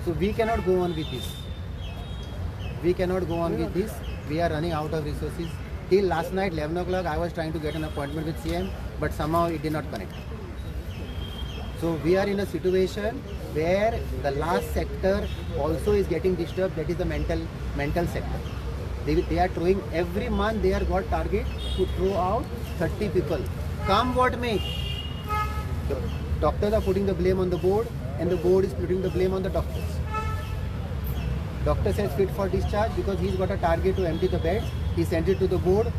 So we cannot go on with this. We cannot go on with this. We are running out of resources. Till last night, 11 o'clock, I was trying to get an appointment with CM, but somehow it did not connect. So we are in a situation where the last sector also is getting disturbed, that is the mental sector. They are throwing every month, they are got target to throw out 30 people. Come what may, the doctors are putting the blame on the board and the board is putting the blame on the doctors. Doctor says fit for discharge because he's got a target to empty the beds. He sent it to the board.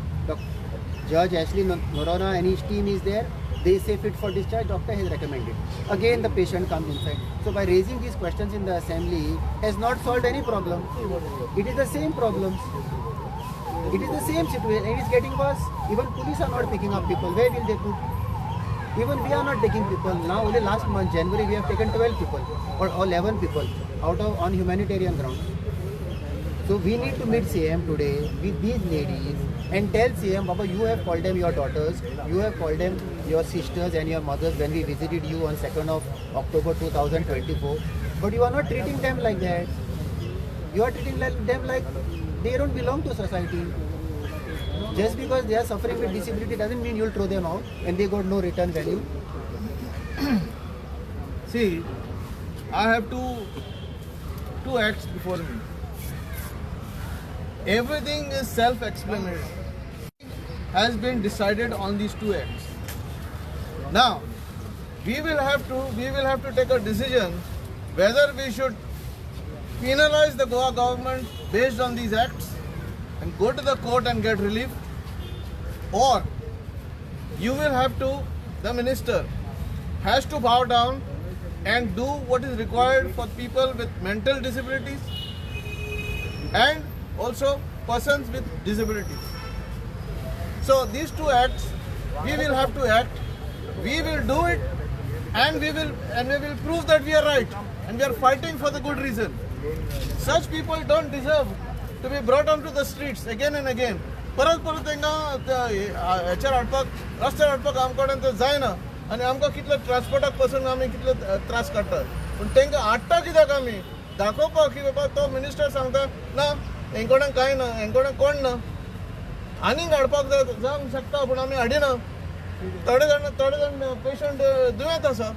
Judge Ashley Norona and his team is there. They say fit for discharge, doctor has recommended. Again the patient comes inside. So by raising these questions in the assembly has not solved any problem. It is the same problems. It is the same situation. It is getting worse. Even police are not picking up people. Where will they put? Even we are not taking people. Now only last month, January, we have taken 12 people or 11 people out of on humanitarian grounds. So we need to meet CM today with these ladies and tell CM, Baba, you have called them your daughters, you have called them your sisters and your mothers when we visited you on 2nd of October 2024. But you are not treating them like that. You are treating them like they don't belong to society. Just because they are suffering with disability doesn't mean you'll throw them out and they got no return value. See, I have two acts before me. Everything is self-explanatory. Has been decided on these two acts. Now, we will have to take a decision whether we should penalize the Goa government based on these acts and go to the court and get relief, or you will have to, the minister has to bow down and do what is required for people with mental disabilities and also persons with disabilities. So these two acts, we will have to act, we will do it, and we will prove that we are right and we are fighting for the good reason. Such people don't deserve to be brought onto the streets again and again. परत परत तांकां हेचेर हाडपाक रस्त्यार हाडपाक आमकां कडेन तें जायना आनी आमकां कितले ट्रान्सपोर्टाक पसून आमी कितले त्रास काडटात, पूण तांकां हाडटा कित्याक आमी दाखोवपाक की बाबा तो मिनिस्टर सांगता ना हेंकोडेन कांय ना, हेंकोडेन कोण ना, आनीक हाडपाक जाय जावंक शकता पूण आमी हाडिना. थोडे जाण पेशंट दुयेंत आसा.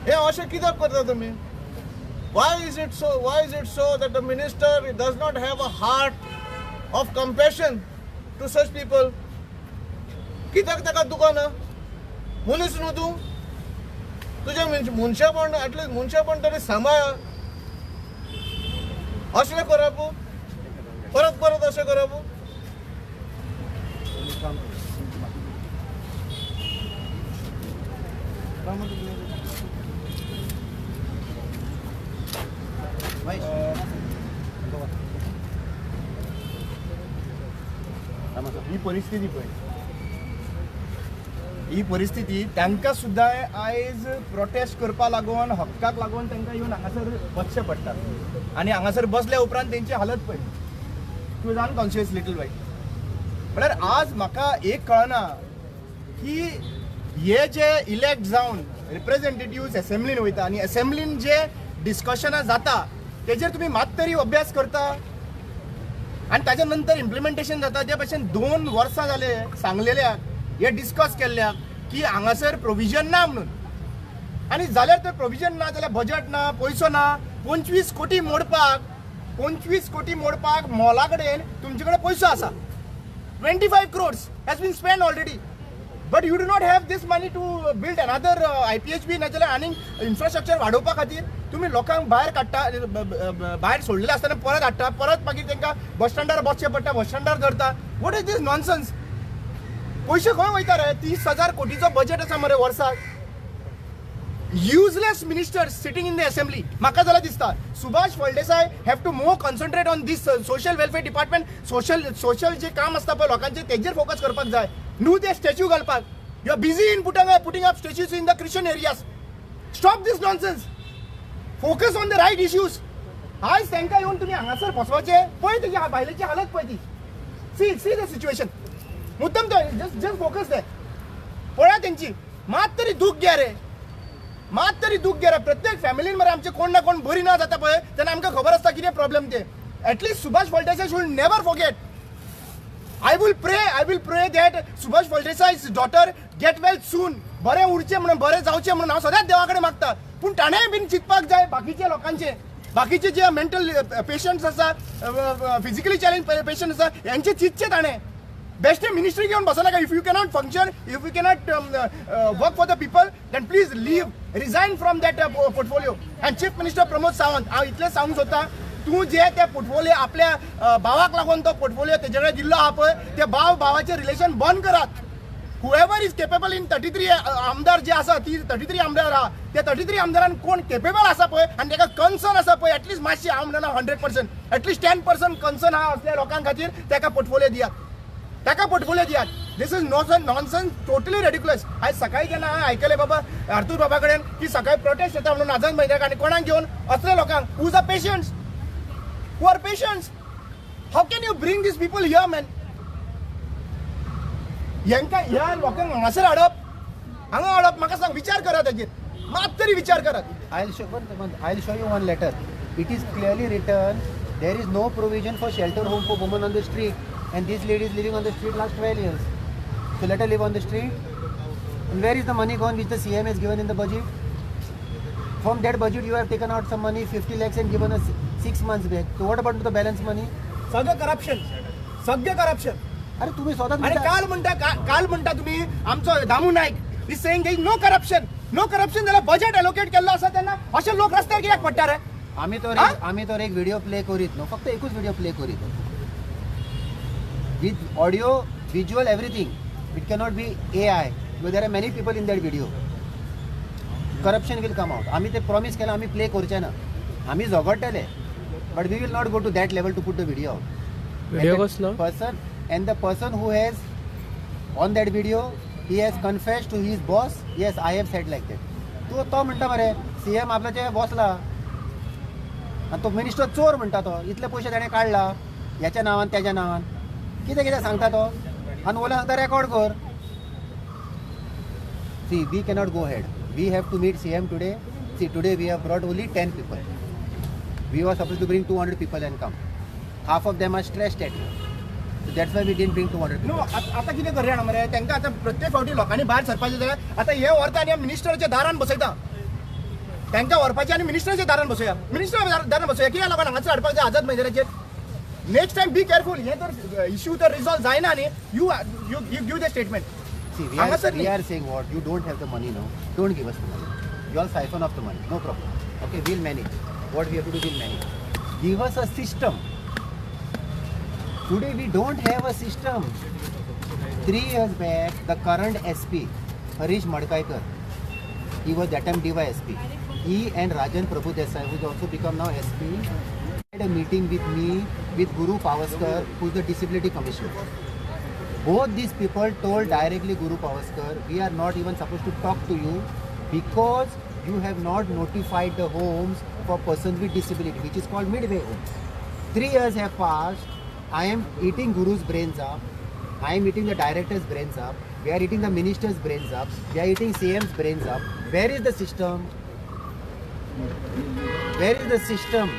हें अशें कित्याक करता तुमी? Why is it so? Why is it so that the minister does not have a heart of compassion to such people? कित्याक ताका दुकाना? मनीस न्हू तूं, तुजें मनशेपण एटलिस्ट मनशेपण तरी सांबाळ. असलें करप परत परत अशें करप. ही परिस्थिती पळय, ही परिस्थिती तांकां सुद्दां आयज प्रोटेस्ट करपा लागून हक्काक लागून तांकां येवन हांगासर बसचें पडटा आनी हांगासर बसल्या उपरांत तेंची हालत पळय. You is unconscious little white. म्हळ्यार आज म्हाका एक कळना की हे जे इलेक्ट जावन रिप्रेझेंटेटिव्ह एसेंब्लीन वयता आनी एसेंब्लीन जे डिस्कशनां जाता तेजेर तुमी मात तरी अभ्यास करता आनी ताच्या नंतर इम्प्लिमेंटेशन जाता. ते भशेन 2 वर्सां जाले सांगलेल्या हे डिस्कस केल्ल्या की हांगासर प्रोविजन ना म्हणून, आनी जाल्यार तर प्रोविजन ना जाल्यार बजट ना, पयसो ना. 25 कोटी मोडपाक, 25 कोटी मोडपाक मॉला कडेन तुमचे कडेन पयसो आसा. 25 crores has been spend already, but you do not have this money to build another IPHB. नाजाल्यार आनीक इन्फ्रास्ट्रक्चर वाडोवपा खातीर तुमी लोकांक भायर काडटा, भायर सोडलेले आसतना परत हाडटा, परत मागीर तांकां बस स्टँडार बसचें पडटा, बस स्टँडार धरता. What is this nonsense? पयशे खंय वयता रे? 30,000 कोटीचो बजेट आसा मरे वर्साक. Useless ministers sitting in the assembly. म्हाका जाल्यार दिसता Subhash Phaldesai have to more concentrate on this social welfare department. Social जे काम आसता पळय लोकांचें तेजेर फोकस करपाक जाय, न्हू ते स्टॅच्यू घालपाक. You are busy in putting up statues in the Christian areas. Stop this nonsense. Focus on the right issues. आयज तांकां येवन तुमी हांगासर बसपाचें पळय, तेजी बायलेची हालत पळय ती. See the situation. मुद्दम तो जस्ट फोकस दे पळया तेंची मात तरी दूख घ्या रे. मात तरी दूख घे रे. प्रत्येक फॅमिलीन मरे आमचे कोण ना कोण बरी ना जाता पळय तेन्ना आमकां खबर आसता कितें प्रॉब्लम ते. At least Subhash Phaldesai should never forget. I will pray that Subhash Phaldesai's daughter get well soon. बरें उरचें म्हणून, बरें जावचें म्हणून हांव सदांच देवा कडेन मागता. पूण ताणें बीन चिंतपाक जाय बाकीच्या लोकांचें, बाकीचे जे मेंटल पेशंट्स आसा, फिजिकली चॅलेंज पेशंट आसा, हेंचे चिंतचें ताणें. बेश्टे मिनिस्ट्री घेवन बसनाका. If you cannot function, if you cannot work for the people, then please leave, resign from that portfolio. And chief minister Pramod Sawant, हांव इतलें सांगूंक सोदता, तूं जे ते पोर्टफोलियो आपल्या भावाक लागून तो पोर्टफोलियो तेजे कडेन दिल्लो आहा पळय, ते भाव भावाचें रिलेशन बंद करात. Whoever is capable in 33 आमदार जे आसा, ती 33 आमदार आहा, त्या 33 आमदारान कोण केपेबल आसा पळय आनी ताका कन्सर्न आसा पळय, एटलिस्ट मातशी, हांव म्हणना 100%, एटलिस्ट 10% कन्सर्न आहा असल्या लोकां खातीर ताका पोर्टफोलियो दियात, ताका पोर्टफोलियो दियात. This is nonsense, totally ridiculous. आयज सकाळी जेन्ना हांवें आयकलें बाबा आर्तूर बाबा कडेन की सकाळी प्रोटेस्ट येता म्हणून आझाद मैदानाक, आनी कोणाक घेवन असल्या लोकांक who are patients, who are patients, how can you bring these people here man? हेंकां ह्या लोकांक हांगासर हाडप, हांगा हाडप, म्हाका सांग, विचार करात ताजेर, मात तरी विचार करात. I will show you one letter. It is clearly written there is no provision for shelter home for women on the street, and this lady is living on the street last 12 years. So let her live on the street. And where is the money gone which the CM has given in the budget? From that budget you have taken out some money, 50 lakhs, and given us 6 months back. So what about the balance money? सगळं corruption, सगळं corruption. अरे तुम्ही स्वतः अरे काल म्हणता, काल म्हणता तुम्ही आमचो Damu Naik is saying there is no corruption, no corruption. जाल्यार बजेट एलोकेट केल्लो आसा तेन्ना अशे लोक रस्त्यार कित्याक पडटा रे? आमी तर एक व्हिडिओ प्ले करीत न्हू, फक्त एकूच व्हिडिओ प्ले करीत with audio, visual, everything. It cannot be AI because there are many people in that video. Corruption will come out. आमी ते प्रॉमिस केला, आमी प्ले करचे ना, आमी झगडटले, but we will not go to that level to put the video out. Video कसलो? Person and the person who has on that video, he has confessed to his boss, yes I have said like that. तो तो म्हणटा मरे CM आपल्याचे बॉसला, आनी तो minister चोर म्हणटा तो, इतले पयशे ताणें काडला ह्याच्या नांवान त्याच्या नांवान, कितें कितें सांगता तो, आनी वयल्यान सांगता रेकॉर्ड कर. See, we cannot go ahead. We have to meet CM today. See, today we have brought only 10 people. We were supposed to bring 200 people and come. Half of them are stressed at you. So that's why we didn't bring 200 people. No, आता कितें करूया जाणा मरे, तांकां आतां प्रत्येक फावटी लोकांनी भायर सरपाचें जाल्यार आतां हे व्हरता आनी मिनिस्टराच्या दारान बसयता, तांकां व्हरपाचें आनी मिनिस्टराच्या दारान बसोया, मिनिस्टरा दारान बसोया. कित्याक लोकांक हांगासर हाडपाक जाय आझाद मैदानाचेर? नेक्स्ट टायम बी केअरफूल. हें तर इश्यू तर रिजॉल्व जायना न्ही, you you give the statement. See, we are saying what? You don't have the money now. Don't give us the money. You all siphon off the money. No problem. Okay, we'll manage. What we have to do, we'll manage. Give us a system. Today we don't have a system. 3 years back, the current SP, Harish Madkaikar, he was that time DYSP. He and Rajan Prabhu Desai, who has also become now SP, had a meeting with me, with Guru Pavaskar, who is the Disability Commissioner. Both these people told directly Guru Pavaskar, we are not even supposed to talk to you because you have not notified the homes for persons with disability, which is called Midway Homes. 3 years have passed. I am eating Guru's brains up. I am eating the director's brains up. We are eating the minister's brains up. We are eating CM's brains up. Where is the system? Where is the system?